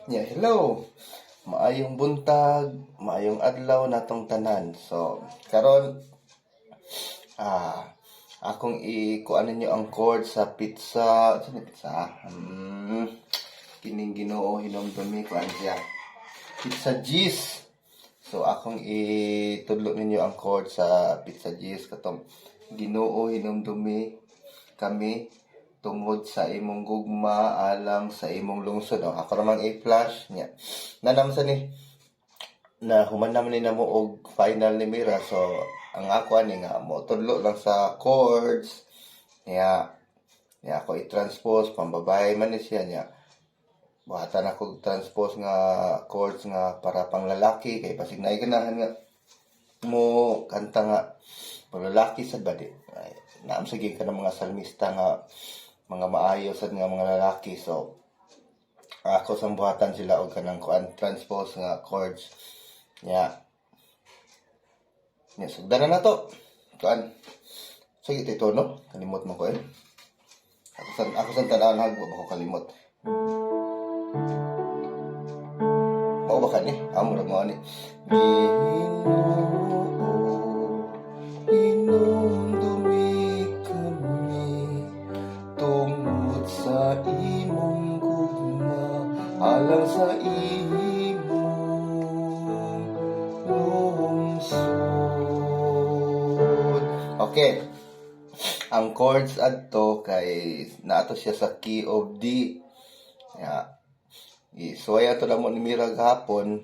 Yeah, hello. Maayong buntag, maayong adlaw natong tanan. So, karon akong i-kuan ninyo ang chord sa pizza, sa ni pizza? Kining Ginoo hinumdumi, kuan siya. Pizza G's. So akong itudlo ninyo ang chord sa pizza G's, katong Ginoo hinumdumi kami tungod sa imong gugma alang sa imong lungsod. Oh, ako ramang i-flash niya. Nanam sa ni na human naman ni namo og final ni Mira, so ang ako ani nga mo tudlo lang sa chords niya niya ako i-transpose, pambabae man ni siya niya. Buhatan ako transpose nga chords nga para pang lalaki kay basig naay ganahan nga mo kanta nga pang lalaki sad ba di ay, naam sige ka ng mga salmista nga mga maayo sad nga mga lalaki. So ako sang buhatan sila og kanang kuan, transpose nga chords niya niya. Sugdan na nato kuan. Sige, tito, no, kalimot mo ko eh. Ako san tan-awon ha, wa ko kalimot. Mao ba kani? Amo ra mo ani. Ginoo, hinumdumi kami tungod sa imong gugma alang sa imong lungsod. Okay. Ang chords adto kay naato siya sa key of D. Ya. Isuway ato namo ni Mira gahapon.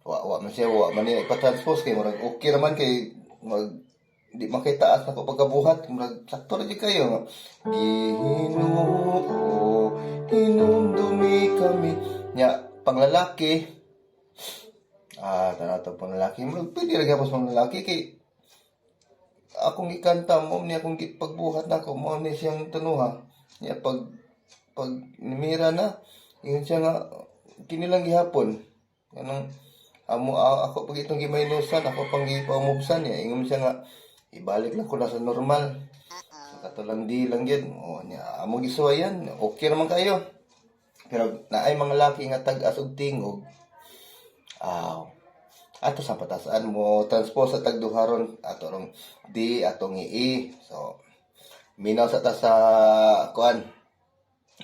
Wa wa man siya, wa man niya ipa-transpose kay murag okay raman kay mag di man kay taas nako pagkabuhat, murag sakto ra jud kayo. Ginoo, hinumdumi kami. Nya panglalaki, tanaw to panglalaki, murag pwede ra gyapon sa panglalaki kay akong gikanta mo ni akong pagbuhat nako mo ni siyang tunuha. Nya pag nimira na ingon siya nga kini lang gihapon kanang amo ako pag itong gimaynusan, ako pang gipaumubsan niya. Ingon siya nga ibalik lang ko na sa normal. So kato lang, di lang gyud o niya amo gisuwayan, okay naman kayo. Pero naay mga laki nga tag-as og tingog, ato sa patasan mo transpose sa tagduharon ato rong D, atong i E. So minaw sa ta sa kuan,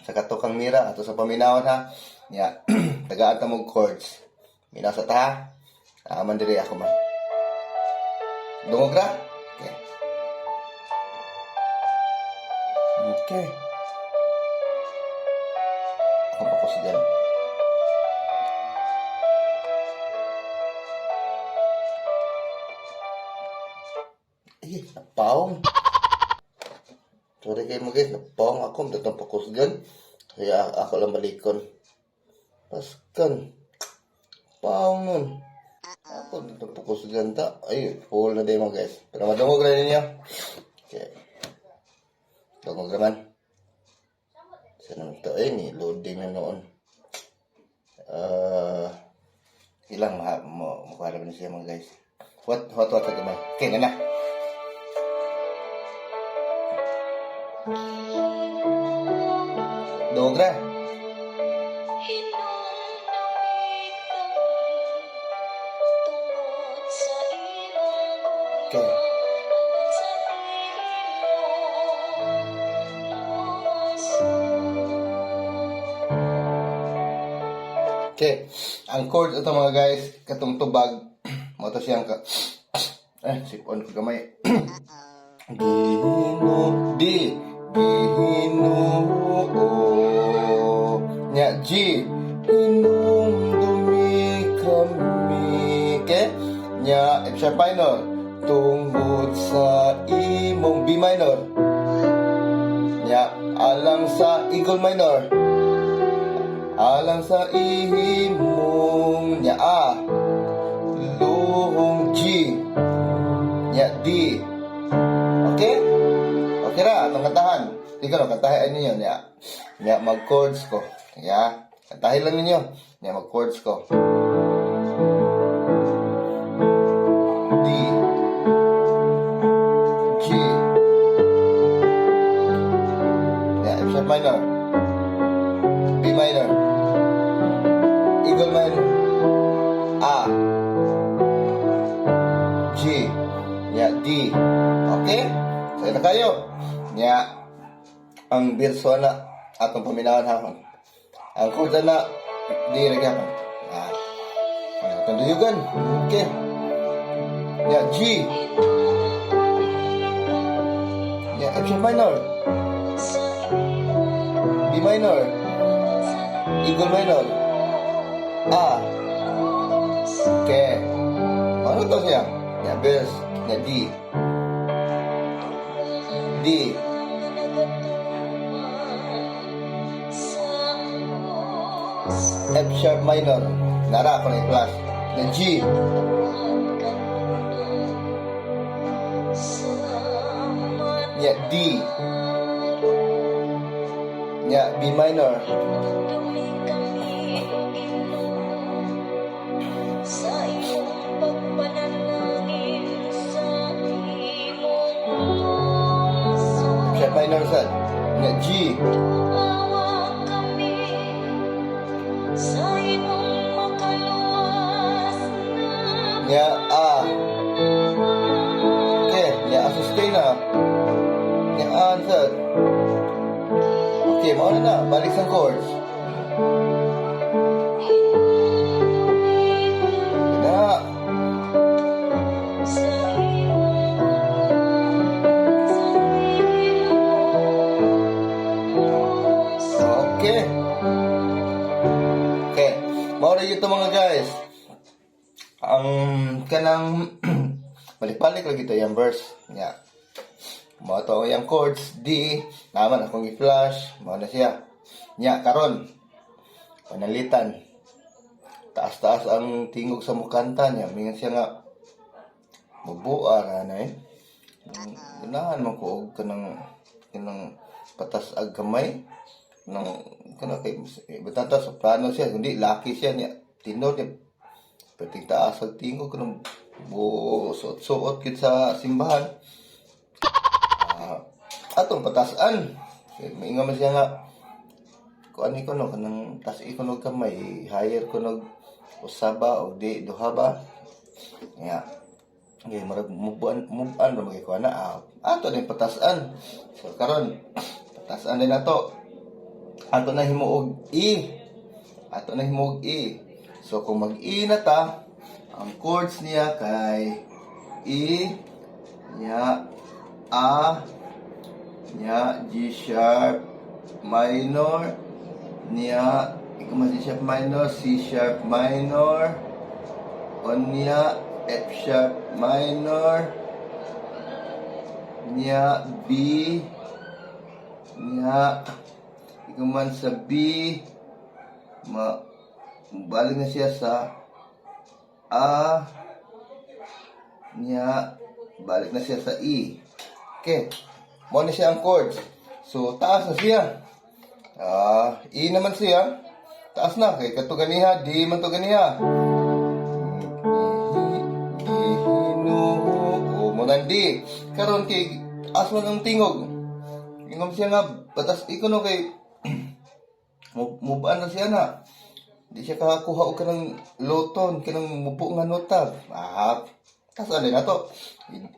sa katukang Mira ato sa paminawon ha. Nya tagaan ta mo chords. Minaw sa ta ha. Man diri ako man dungog ra. Okay, ako pa ko sigan. Eh, napaong. Sorry kayo mga guys, napaong ako. Datang pakusgan. Kaya ako lang balikon. Paskan. Paong nun. Ako dito pakusgan ta. Ay, full na din mga guys. Pero madungog rin ninyo. Okay. Dungog naman. Saan naman ito? Ay, ni loading na noon. Ilang ma mo mukha naman siya mga guys. What sa gamay. Okay, na na. Dungog ra. Hinumdumi kami tungod sa imong Okay. gugma alang sa imong lungsod. Okay. Ang chord ito mga guys, katong tubag, mo to siyang ka eh, sipon ko gamay. Gino D, Ginoo nya G, hinumdumi kami. Okay? Nya F sharp minor tungod sa imong B minor. Nya alang sa Eagle minor. Alang sa ihimong nya A luhong G nya D. Okay? Okay ra atong kantahan. Di ko no kantahin ninyo nya. Nya mag chords ko. Ya, kantahin lang ninyo. Nya mag chords ko. D, G, nya F sharp minor, B minor, tayo. Nya, ang berso na atong paminawan ha. Ang chords na di ra gyapon. Ah. Atong duyugan. Okay. Nya, G. Nya, F sharp minor. B minor. Eagle minor. A. Okay. Ano to siya? Nya, verse. Nya, D. D. F sharp minor. Nara ako na i-flash. Nya, G. Nya, D. Nya, B minor. Sa iyong pagpanalangin sa imong puso. F sharp minor sad. Nya, G. Tumawa kami sa imong makaluwas na Nya, A. Okay. Nya, A sustain na. Nya, A sad. Okay, mao na na. Balik sa chords. Na. Sa imong puso. Okay. Okay. Mao ra ito, mga guys. Ang kanang balik-balik lagi to yung verse. Yeah. Mao to ang iyang chords D, naman akong i-flash, mao na siya. Nya karon panalitan. Taas-taas ang tingog sa mukanta niya. Mingan siya nga mabuara ra na eh. Ganahan man ko og kanang patas ag gamay nang kana kay batata soprano siya, kundi laki siya niya, tinod niya, perting taas ag tingog, kanang bu suot-suot gid sa simbahan. Ah, atong patasan. Kay maingon man siya nga kuan ko no, kanang tas ko nog kamay, higher ko nog usaba o di duha ba nga. Okay, murag move on ra magay kuan na. Ah, ato din patasan. So karon patasan din nato. Ato na himuog E. Ato na himuog E. So kung mag E na ta, ang chords niya kay E nya A nya G sharp minor nya ikaw G sharp minor, C sharp minor, onya F sharp minor, nya B, nya ikaw sa B, ma balik na siya sa A, nya balik na siya sa E. Okay. Mao na siya ang chords. So taas na siya. Ah, E naman siya. Taas na kay kato ganiha, D man to ganiha. Gihinuo mo nang D. Karon kay taas man ang tingog. Ingom siya nga batas iko no kay mubaan na siya na. Di siya kakakuha og kanang low tone, kanang mubo nga nota. Ah, taas din nato.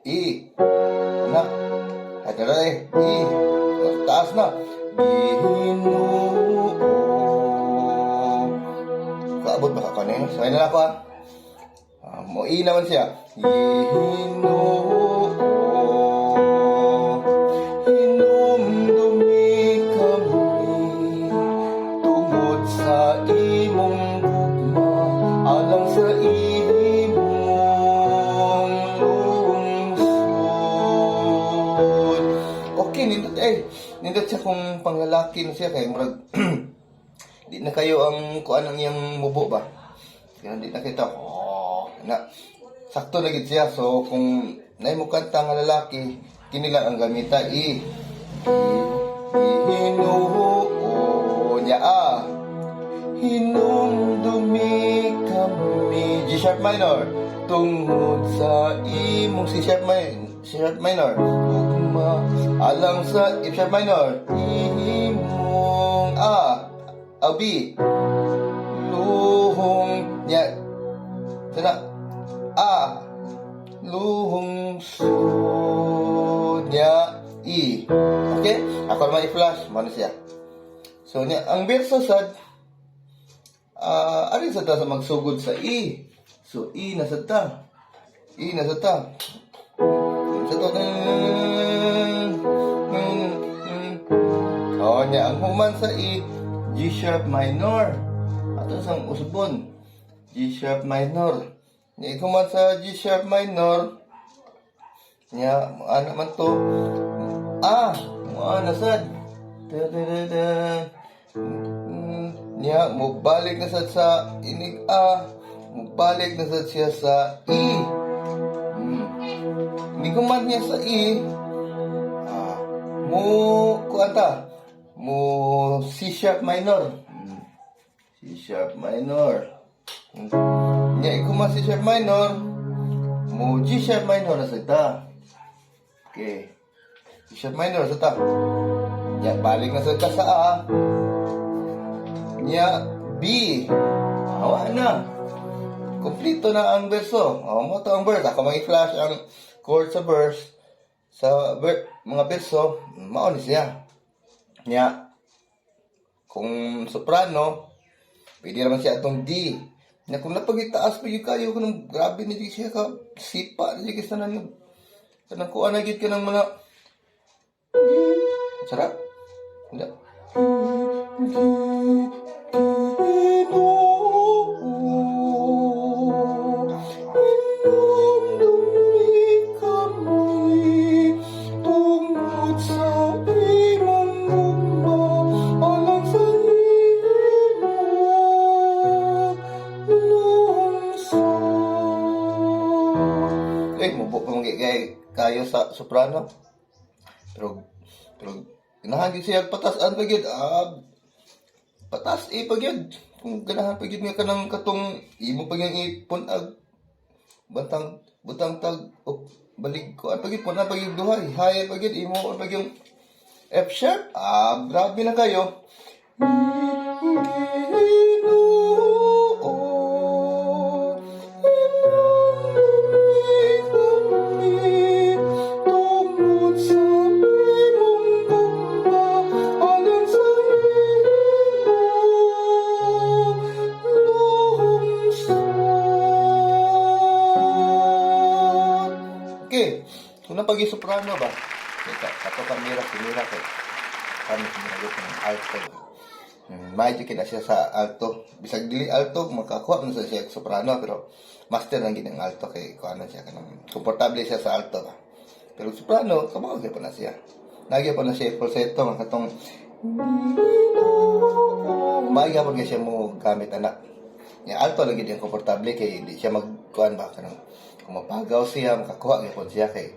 E. Na. Ay, tara eh. E. Taas na. Gihinuo. Kaabot ba ka kanin? So, na ako ah. Ah, mo E naman siya. Gihinuo. Hinumdumi kami tungod sa imong gugma alang sa imong lungsod. Okay, nindot eh. Nindot siya kung panglalaki na siya kay murag di na kayo ang kuan ang iyang mubo ba. Kaya di na kita. Oh, na sakto na gid siya. So kung nay mo kanta nga lalaki, kini lang ang gamita i. Hinuo niya a. Hinumdumi kami G sharp minor tungod sa imong C sharp minor, C sharp minor, ugma alang sa F sharp minor imong A A B luhong niya sana A luhong sud niya. Okay? Ako naman i-flash. Mao na siya. So, niya, ang verso sad, arin sa ta sa magsugod sa E. So, E na sa ta. E na sa ta. Sa to. Oh, niya, ang human sa E, G sharp minor. Ato sang usbon. G sharp minor. Niya, human sa G sharp minor, niya, ano man to? Ah, ano sad? Da, da, da, da. Niya, mubalik na sad sa inig A. Mubalik na sad siya sa E. Hindi ko man niya sa E. Ah, mo, kuan ta? Mo C sharp minor. C sharp minor. Niya, ikuman C sharp minor. Mo G sharp minor na sad ta. Okay. C sharp minor sa ta. Nya, balik na sa ka sa A. Nya, B. Awa na. Kompleto na ang verso. O, mao to ang verse. Ako mag-flash ang chord sa verse. Sa mga verso, mao ni siya. Nya, kung soprano, pwede naman siya atong D. Nya, kung napagitaas pa gyud kayo, kung grabe ni siya ka, sipa ni siya sa nan. Kanang kuha na gyud ka ng mga sarap. Hindi. Tungod sa imong gugma alang sa imong lungsod. Eh, mubo pa mga kayo sa soprano. Pero ganahan gyud siya patasan pa gyud. Ah, patas eh pa gyud. Kung ganahan pa gyud nga kanang katong imo pa gyud ipun-ag bantang butang tag o balik ko pa gyud pun-ag pa gyud duhay. High pa gyud imo pa gyud F sharp. Ah, grabe na kayo. Ginoo, kami tungod sa imong gugma alang sa imong lungsod. Okay, kung napag soprano ba? Teka, kato kamera, kumira kay kami kumira ng alto. Medyo kina siya sa alto. Bisag dili alto, makakuha man sa siya og soprano, pero master lang gid ang alto kay kuano siya kanang komportable siya sa alto ba. Pero soprano, kabaw gyud pa na siya. Nagya pa na siya falsetto nga katong Maayo pa siya mo gamit ana. Ya alto lang gid ang komportable kay di siya magkuan ba kanang kung mapagaw siya makakuha gyud siya kay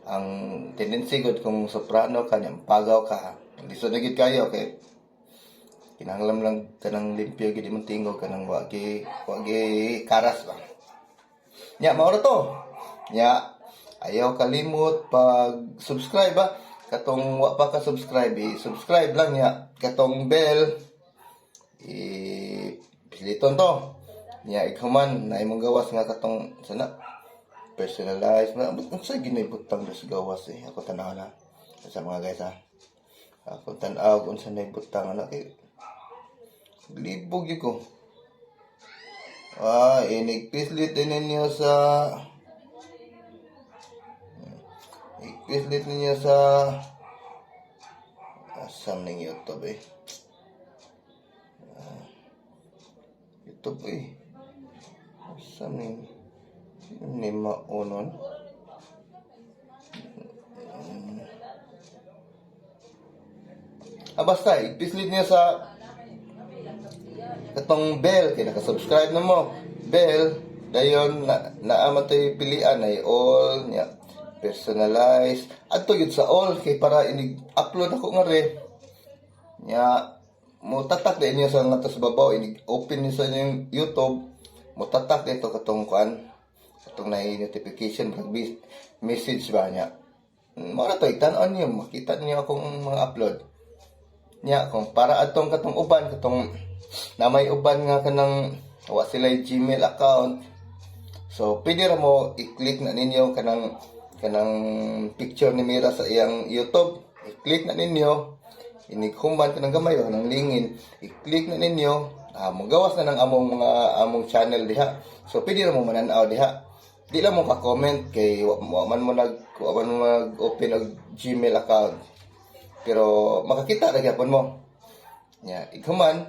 ang tendency gud kung soprano ka niya pagaw ka lisod na gid kayo kay kinahanglan lang kanang limpyo gid imong tingog kanang wa gi karas ba. Nya mao ra to. Nya ayaw kalimot pag subscribe ba katong wa pa ka subscribe, i-subscribe lang nya katong bell i piliton to. Nya ikaman na imong gawas nga katong sana personalize na unsa ginay butang sa gawas eh ako tanaw na sa mga guys ha ako tan-aw kung unsa na butang ana kay libog gyud ko. Ah, inig-pislit din ninyo sa i-pislit ninyo sa asam ning YouTube eh. Ah, YouTube eh. Asam ning ni maunon. Ah, basta, ipislit niya sa katong bell, kay naka-subscribe na mo. Bell, dayon na naa man to'y pilian ay all niya personalize adto gyud sa all kay para inig upload ako nga re nya mo tatak din niya sa nga sa babaw inig open niyo sa inyong YouTube mo tatak dito katong kuan katong na notification murag message ba niya mo na to itan-on niyo makita niyo akong mga upload niya kung para atong katong uban katong na may uban nga kanang wa sila Gmail account, so pwede ra mo i-click na ninyo kanang kanang picture ni Mira sa iyang YouTube. I-click na ninyo. Inig human ka ng gamay o ng lingin, i-click na ninyo, mogawas na ng among mga among channel diha. So pwede na mo mananaw diha. Di lang mo ka-comment kay wa man mo mag-open og Gmail account. Pero makakita ra gyapon mo. Nya, ighuman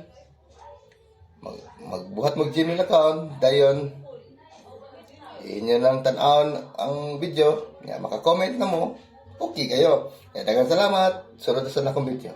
magbuhat mo Gmail account, dayon inyo lang tan-awon ang video, nya maka-comment na mo. Okay kayo. Nya, daghang salamat. Sunod sa akong video.